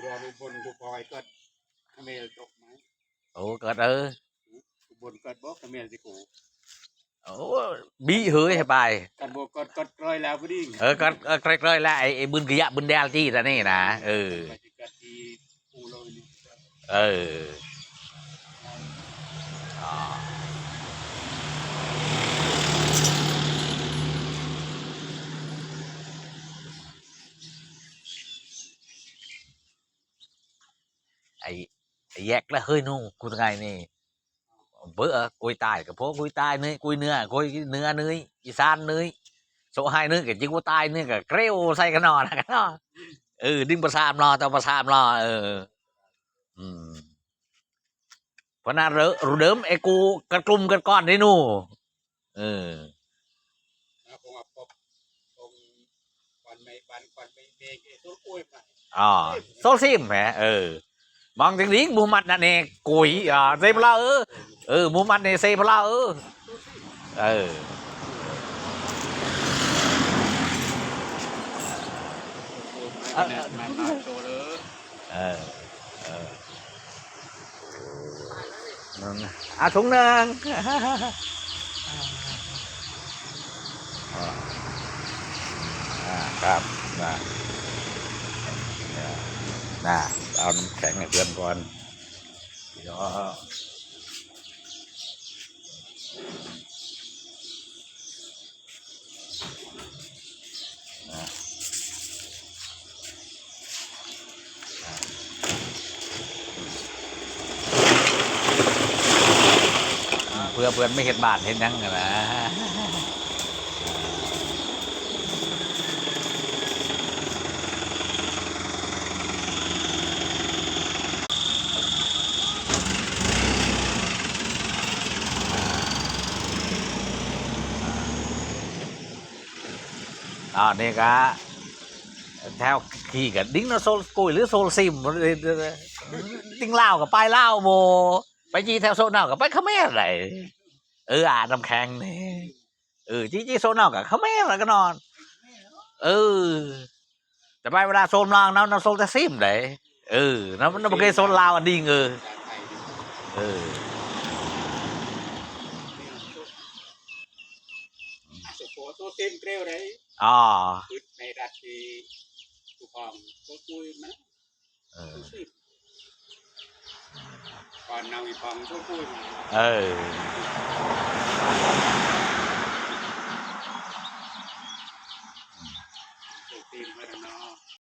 ດອນອຸບົນ ຜູ້ພອຍກໍຂະແມນຕົກໄໝ? ໂອ້ ກໍເອີ ອຸບົນກໍບໍ່ຂະແມນຊິກູ. ໂອ້ ບີເຮີຍໃຫ້ໄປ. ຄັນບໍ່ກໍ ກໍກຣອຍແລ້ວພໍດີ. ເອີ ກໍ ກໍກຣອຍໆ ແລ້ວ ໄອ້ ໄອ້ບຶນກະຍະບຶນແດວຈີຕານີ້ນະ. ເອີ ເອີ. ອໍ ໄອ້ ໄອ້ແຍກລະເຮີຍໜູ ກູຕະໄງນີ້ ເບີ ກຸຍຕາຍກະໂພ ກຸຍຕາຍເນີຍ ກຸຍເໜືອ ກຸຍເໜືອເນີຍ ອີສານເນີຍ ໂຊໄຮເນີຍ ກະຈິກວ່າຕາຍເນີຍ ກະເກຣວໃສ່ກັນນອນ ເອີ ດຶງປະສາມລໍ້ຕໍ່ປະສາມລໍ້ ເອີ ອືມ ເພາະນັ້ນເລີ່ມ ເລີ່ມໄອ້ກູກັນກຸ່ມກັນກ່ອນເດ້ໜູ. ເອີ ອໍ ໂຊລຊີມແໝ ເອີ ມອງຈິງດິງ ມູມັດນະເນ ກຸຍ ເຊພະລາ ເອີ ເອີ ມູມັດເນ ເຊພະລາ ເອີ ເອີ ເອີ ເອີ ເອີ ອ່າ ຖົງໜຶ່ງ ອ່າ ອ່າ ຄັບ ນະ ນະ ເອົານ້ຳແຂງໃຫ້ເພື່ອນກ່ອນ ເນາະ. ເພື່ອເພື່ອນໄປເຮັດບ້ານເຮັດຫຍັງຫັ້ນນະ. ອາ ນີ້ກະແຖວຂີ້ກະດິງເນາະ ໂຊນກຸຍ ຫຼື ໂຊນຊິມ ດິງລາວກະໄປລາວໂມ ໄປຈີ່ແຖວໂຊນເນາະກະໄປຂະແມນໄດ໋ ເອີ ອາ ນ້ຳແຂງນີ້ ເອີ ຈີ່ ຈີ່ໂຊນເນາະກະຂະແມນລະກະນອນ ເອີ. ແຕ່ໄປເວລາໂຊນລາວນຳ ນຳໂຊນແຕ່ຊິມເດ້ ເອີ ນຳ ນຳບໍ່ເຄີຍໂຊນລາວອັນດິງ ເອີ ເອີ ອໍ ເອີ ກ່ອນເຮົາອີກຂອງໂຊນປຸ້ຍ ເອີ